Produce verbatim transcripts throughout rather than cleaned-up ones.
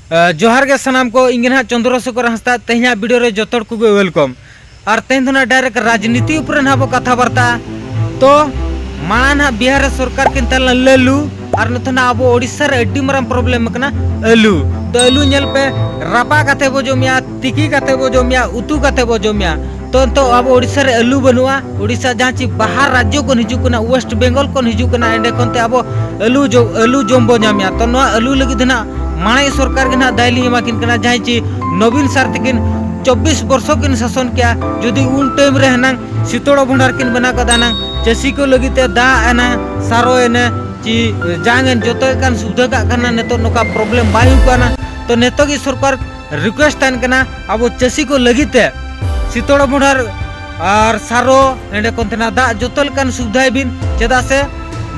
ᱡᱚᱦᱟᱨ ᱜᱮ ᱥᱟᱱᱟᱢ ᱠᱚ, ᱤᱧ ᱜᱮ ᱱᱟᱦᱟᱜ ᱪᱚᱸᱫᱽᱨᱚ ᱥᱮᱠᱷᱚᱨ ᱦᱟᱸᱥᱫᱟ᱾ ᱛᱮᱦᱮᱧᱟᱜ video ᱨᱮ ᱡᱚᱛᱚ ᱦᱚᱲ ᱠᱚᱜᱮ welcome᱾ ᱟᱨ ᱛᱮᱦᱮᱧ ᱫᱚ ᱱᱟᱦᱟᱜ direct ᱨᱟᱡᱽᱱᱤᱛᱤ ᱩᱯᱨᱮ ᱱᱟᱦᱟᱜ ᱵᱚ ᱠᱟᱛᱷᱟ ᱵᱟᱨᱛᱟᱜᱼᱟ᱾ ᱛᱚ ᱢᱟᱲᱟᱝ ᱱᱟᱦᱟᱜ ᱵᱤᱦᱟᱨ ᱨᱮ ᱥᱚᱨᱠᱟᱨ ᱠᱤᱱ ᱛᱟᱦᱮᱸ ᱞᱮᱱᱟ ᱞᱟᱹᱞᱩ, ᱟᱨ ᱱᱤᱛᱚᱜ ᱱᱟᱦᱟᱜ ᱟᱵᱚ ᱳᱰᱤᱥᱟ ᱨᱮ ᱟᱹᱰᱤ ᱢᱟᱨᱟᱝ problem ᱠᱟᱱᱟ ᱟᱹᱞᱩ᱾ ᱛᱚ ᱟᱹᱞᱩ ᱧᱮᱞ ᱯᱮ, ᱨᱟᱯᱟᱜ ᱠᱟᱛᱮ ᱵᱚ ᱡᱚᱢᱮᱜᱼᱟ, ᱛᱤᱠᱤ ᱠᱟᱛᱮ ᱵᱚ ᱡᱚᱢᱮᱜᱼᱟ, ᱩᱛᱩ ᱠᱟᱛᱮ ᱵᱚ ᱡᱚᱢᱮᱜᱼᱟ᱾ ᱛᱚ ᱱᱤᱛᱚᱜ ᱟᱵᱚ ᱳᱰᱤᱥᱟ ᱨᱮ ᱟᱹᱞᱩ ᱵᱟᱹᱱᱩᱜᱼᱟ᱾ ᱳᱰᱤᱥᱟ ᱡᱟᱦᱟᱸ ᱪᱮ ᱵᱟᱦᱟᱨ ᱨᱟᱡᱽᱡᱚ ᱠᱷᱚᱱ ᱦᱤᱡᱩᱜ ᱠᱟᱱᱟ, West Bengal ᱠᱷᱚᱱ ᱦᱤᱡᱩᱜ ᱠᱟᱱᱟ, ᱮᱸᱰᱮ ᱠᱷᱚᱱ ᱛᱮ ᱟᱵᱚ ᱟᱹᱞᱩ ᱡᱚ-, ᱟᱹᱞᱩ ᱡᱚᱢ ᱵᱚ ᱧᱟᱢᱮᱜᱼᱟ᱾ ᱛᱚ ᱱᱚᱣᱟ ᱟᱹᱞᱩ ᱞᱟᱹᱜᱤᱫ ᱫᱚ ᱱᱟᱦᱟᱜ ᱢᱟᱲᱟᱝ ᱥᱚᱨᱠᱟᱨ ᱜᱮ ᱱᱟᱦᱟᱜ ᱫᱟᱭ ᱞᱤᱧ ᱮᱢᱟ ᱠᱤᱱ ᱠᱟᱱᱟ, ᱡᱟᱦᱟᱸᱭ ᱪᱮ ᱱᱚᱵᱤᱱ ᱥᱟᱨ ᱛᱟᱹᱠᱤᱱ ᱪᱚᱵᱵᱤᱥ ᱵᱚᱨᱥᱚ ᱠᱤᱱ ᱥᱟᱥᱚᱱ ᱠᱮᱜᱼᱟ᱾ ᱡᱩᱫᱤ ᱩᱱ time ᱨᱮ ᱦᱮᱱᱟᱝ ᱥᱤᱛᱳᱲ ᱵᱷᱚᱸᱰᱟᱨ ᱠᱤᱱ ᱵᱮᱱᱟᱣ ᱠᱟᱫᱟ, ᱦᱮᱱᱟᱝ ᱪᱟᱹᱥᱤ ᱠᱚ ᱞᱟᱹᱜᱤᱫ ᱛᱮ ᱫᱟᱜ, ᱦᱮᱱᱟᱝ ᱥᱟᱨᱚ, ᱮᱱᱮ ᱪᱮ ᱡᱟᱝ ᱮᱱ ᱡᱚᱛᱚ ᱞᱮᱠᱟᱱ ᱥᱩᱵᱤᱫᱷᱟ ᱠᱟᱜ ᱠᱟᱱᱟ, ᱱᱤᱛᱚᱜ ᱱᱚᱝᱠᱟ problem ᱵᱟᱭ ᱦᱩᱭᱩᱜ ᱠᱟᱱᱟ᱾ ᱛᱚ ᱱᱤᱛᱚᱜ ᱜᱮ ᱥᱚᱨᱠᱟᱨ request ᱛᱟᱦᱮᱱ ᱠᱟᱱᱟ ᱟᱵᱚ ᱪᱟᱹᱥᱤ ᱠᱚ ᱞᱟᱹᱜᱤᱫ ᱛᱮ, ᱥᱤᱛᱳᱲ ᱵᱷᱚᱸᱰᱟᱨ ᱟᱨ ᱥᱟᱨᱚ, ᱮᱸᱰᱮ ᱠᱷᱚᱱ ᱛᱮᱱᱟᱜ ᱫᱟᱜ, ᱡᱚᱛᱚ ᱞᱮᱠᱟᱱ ᱥᱩᱵᱤᱫᱷᱟᱭ ᱵᱤᱱ, ᱪᱮᱫᱟᱜ ᱥᱮ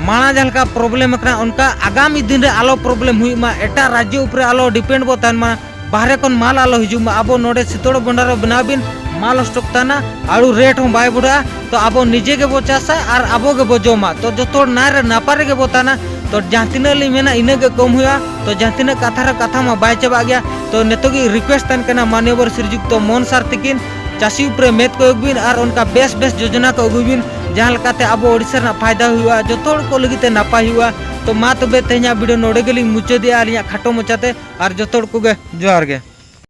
ᱢᱟᱲᱟᱝ ᱡᱟᱦᱟᱸ ᱞᱮᱠᱟ problem ᱟᱠᱟᱱᱟ, ᱚᱱᱠᱟ ᱟᱜᱟᱢᱤ ᱫᱤᱱ ᱨᱮ ᱟᱞᱚ problem ᱦᱩᱭᱩᱜ ᱢᱟ, ᱮᱴᱟᱜ ᱨᱟᱡᱽᱡᱚ ᱩᱯᱨᱮ ᱟᱞᱚ depend ᱵᱚ ᱛᱟᱦᱮᱱ ᱢᱟ, ᱵᱟᱦᱨᱮ ᱠᱷᱚᱱ ᱢᱟᱞ ᱟᱞᱚ ᱦᱤᱡᱩᱜ ᱢᱟ᱾ ᱟᱵᱚ ᱱᱚᱰᱮ ᱥᱤᱛᱳᱲ ᱵᱷᱚᱸᱰᱟᱨ ᱨᱮ ᱵᱮᱱᱟᱣ ᱵᱤᱱ, ᱢᱟᱞ stock ᱛᱟᱦᱮᱱᱟ, ᱟᱹᱞᱩ rate ᱦᱚᱸ ᱵᱟᱭ ᱵᱟᱲᱦᱟᱜᱼᱟ᱾ ᱛᱚ ᱟᱵᱚ ᱱᱤᱡᱮ ᱜᱮᱵᱚ ᱪᱟᱥᱟ ᱟᱨ ᱟᱵᱚ ᱜᱮᱵᱚ ᱡᱚᱢᱟ᱾ ᱛᱚ ᱡᱚᱛᱚ ᱦᱚᱲ ᱱᱟᱭ ᱨᱮ ᱱᱟᱯᱟᱭ ᱨᱮᱜᱮ ᱵᱚ ᱛᱟᱦᱮᱱᱟ᱾ ᱛᱚ ᱡᱟᱦᱟᱸ ᱛᱤᱱᱟᱹᱜ ᱞᱤᱧ ᱢᱮᱱᱟ, ᱤᱱᱟᱹᱜ ᱜᱮ ᱠᱚᱢ ᱦᱩᱭᱩᱜᱼᱟ᱾ ᱛᱚ ᱡᱟᱦᱟᱸ ᱛᱤᱱᱟᱹᱜ ᱠᱟᱛᱷᱟ ᱨᱮ ᱠᱟᱛᱷᱟ ᱢᱟ ᱵᱟᱭ ᱪᱟᱵᱟᱜ ᱜᱮᱭᱟ᱾ ᱛᱚ ᱱᱤᱛᱚᱜ ᱜᱮ request ᱛᱟᱦᱮᱱ ᱠᱟᱱᱟ ᱢᱟᱱᱭᱚᱵᱚᱨ ᱥᱨᱤᱡᱩᱠᱛᱚ ᱢᱳᱦᱚᱱ ᱥᱟᱨ ᱛᱤᱠᱤᱱ, ᱪᱟᱹᱥᱤ ᱩᱯᱨᱮ ᱢᱮᱫ ᱠᱚᱭᱚᱜ ᱵᱤᱱ ᱟᱨ ᱚᱱᱠᱟ ᱵᱮᱥ ᱵᱮᱥ ᱡᱳᱡᱚᱱᱟ ᱠᱚ ᱟᱹᱜᱩᱭ ᱵᱤᱱ, ᱡᱟᱦᱟᱸ ᱞᱮᱠᱟᱛᱮ ᱟᱵᱚ ᱳᱰᱤᱥᱟ ᱨᱮᱱᱟᱜ ᱯᱷᱟᱭᱫᱟ ᱦᱩᱭᱩᱜᱼᱟ, ᱡᱚᱛᱚ ᱦᱚᱲ ᱠᱚ ᱞᱟᱹᱜᱤᱫ ᱛᱮ ᱱᱟᱯᱟᱭ ᱦᱩᱭᱩᱜᱼᱟ᱾ ᱛᱚ ᱢᱟ ᱛᱚᱵᱮ ᱛᱮᱦᱮᱧᱟᱜ video ᱱᱚᱰᱮ ᱜᱮᱞᱤᱧ ᱢᱩᱪᱟᱹᱫᱮᱜᱼᱟ ᱟᱹᱞᱤᱧᱟᱜ ᱠᱷᱟᱴᱚ ᱢᱚᱪᱟᱛᱮ, ᱟᱨ ᱡᱚᱛᱚ ᱦᱚᱲ ᱠᱚᱜᱮ ᱡᱚᱦᱟᱨ ᱜᱮ᱾